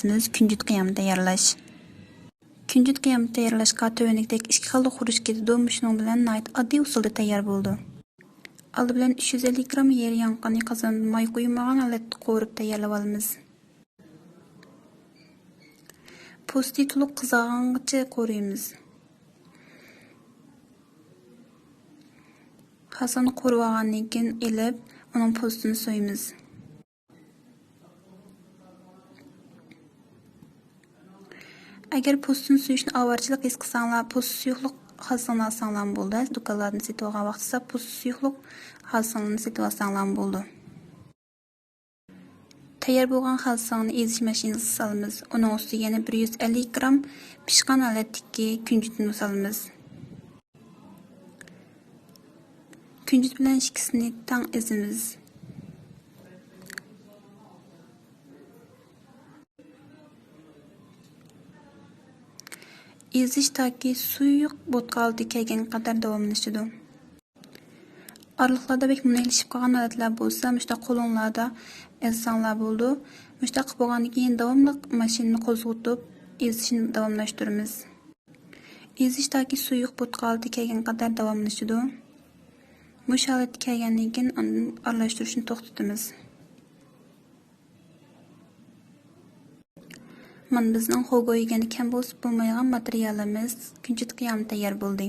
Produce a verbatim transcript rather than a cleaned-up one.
كۈنجۈت قىيامى تەييارلاش. كۈنجۈت قىيامى تەييارلاشقا تۆۋەندىكىدەك ئىككى خىلدا خۇرۇچ كېتىدۇ. مۇشۇنىڭ بىلەن ناھايىتى ئاددىي ئۇسۇلدا تەييار بولىدۇ. ئالدى بىلەن ئۈچ يۈز ئەللىك گرام يەر ياڭىقىنى قازاندا ماي قۇيمىغان ھالەتتە قورۇپ تەييارلىۋالىمىز. پوستى تولۇق قىزارغانغىچە قورۇيمىز. خازاننى قورۇۋالغاندىن كېيىن ئېلىپ، ئۇنىڭ پوستىنى سويىمىز. ئەگەر پوستىنى سويۇشنى ئاۋارىچىلىك ھېس قىلساڭلار، پوست سۇيۇقلۇق خازاننى ئالساڭلارمۇ بولىدۇ. دۇكانلاردىن سېتىۋالغان ۋاقتىدا پوست سۇيۇقلۇق خازاننى سېتىۋالساڭلارمۇ بولىدۇ. تەييار بولغان خازاننى ئېزىش ماشىنىسىغا سالىمىز. ئۇنىڭ ئۈستىگە يەنە بىر يۈز ئەللىك گرام پىشقان ھالەتتىكى كۈنجۈتنى سالىمىز. كۈنجۈت بىلەن ئىككىسىنى تەڭ ئېزىمىز. ئېزىش تاكى سۇيۇق بوتقا ھالىتىگە كەلگەنگە قەدەر داۋاملىشىدۇ. ئارىلىقلاردا بەك مۇنەيلىشىپ قالغان ھالەتلەر بولسا، مۇشۇنداق قولۇڭلاردا ئەزسەڭلار بولىدۇ. مۇشۇنداق قىلىپ بولغاندىن كېيىن داۋاملىق ماشىنىنى قوزغىتىپ، ئېزىشنى داۋاملاشتۇرىمىز. ئېزىش تاكى سۇيۇق بوتقا ھالىتىگە كەلگەنگە قەدەر داۋاملىشىدۇ. مۇشۇ ھالەتكە كەلگەندىن كېيىن ئاندىن ئارىلاشتۇرۇشنى توختىتىمىز. مانا بىزنىڭ خوگو يېگەندە كەم بولسا بولمايدىغان ماتېرىيالىمىز كۈنجۈت قىيامى تەييار بولدى.